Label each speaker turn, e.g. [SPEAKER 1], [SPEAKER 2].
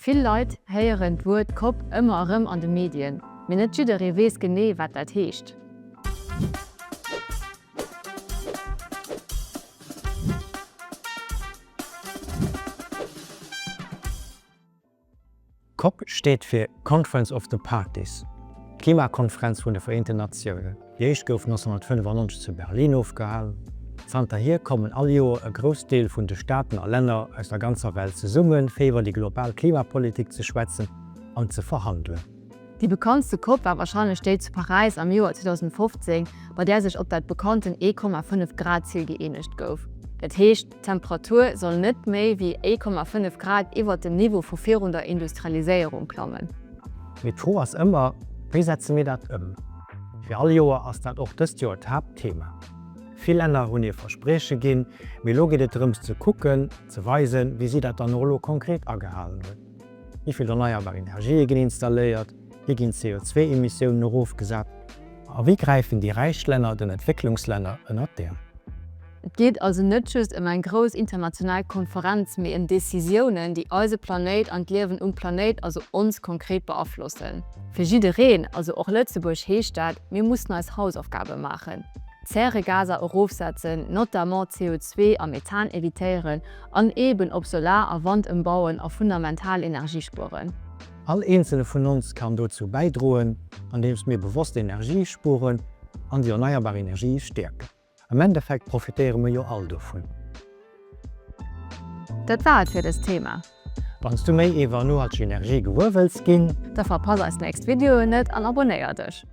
[SPEAKER 1] Vill Leit héieren d'Wuert cop ëmmer erëm an de Medien, mee net jidderee weess genee, wat dat heescht.
[SPEAKER 2] Cop steet fir Conference of the Parties, d'Klimakonferenz vun de Vereenten Natiounen. Déi éischt gouf 1995 zu Berlin ofgehalen. Zanterhier kommen all Joer e Groussdeel vun de Staaten a Länner aus der ganzer Welt zesummen, fir iwwer déi global Klimapolitik ze schwätzen an ze verhandelen.
[SPEAKER 1] Déi bekanntste Cop war warscheinlech déi zu Paräis am Joer 2015, bei där sech op dat bekannten 1,5 Grad-Zil gëeenegt gouf. Dat heescht, d'Temperatur soll net méi wéi 1,5 Grad iwwert dem Niveau vu virun der Industrialiséierung klammen.
[SPEAKER 2] Mee d'Fro ass ëmmer, Wéi setze mir dat ëm? Wéi all Joer ass dat och dëst Joer d'Haaptthema. Vill Länner hunn hir Versprieche ginn, mee elo geet et drëms ze kucken, ze weisen, wéi si dat dann och elo konkret agehalen hunn. Wéi vill erneierbar Energië ginn installéiert, wéi ginn d'CO2-Emissiounen erofgesat a wéi gräifen déi räich Länner den Entwécklungslänner ënnert d'Äerm?
[SPEAKER 1] Et geet also net just ëm eng grouss international Konferenz, mee ëm Decisiounen, déi eise Planéit an d'Liewen um Planéit, also ons, konkret beaflossen. Fir jiddereen, also och Lëtzebuerg, heescht dat, Mir mussen eis Hausaufgabe maachen, Zäregaser erofsetzen, notamment CO2 a Methan evitéieren an eeben op Solar a Wand ëmbauen a fundamental Energie spueren.
[SPEAKER 2] All eenzele vun ons kann dozou bäidroen, andeems mir bewosst Energie spueren an déi erneierbar Energië stäerken. Am Endeffekt profitéiere mir jo all dovun.
[SPEAKER 1] Dat war et fir dëst Thema.
[SPEAKER 2] Wann s du méi iwwer nohalteg Energie gewuer wëlls ginn.
[SPEAKER 1] Da verpass eis nächst Videoen net an abonnéier dech!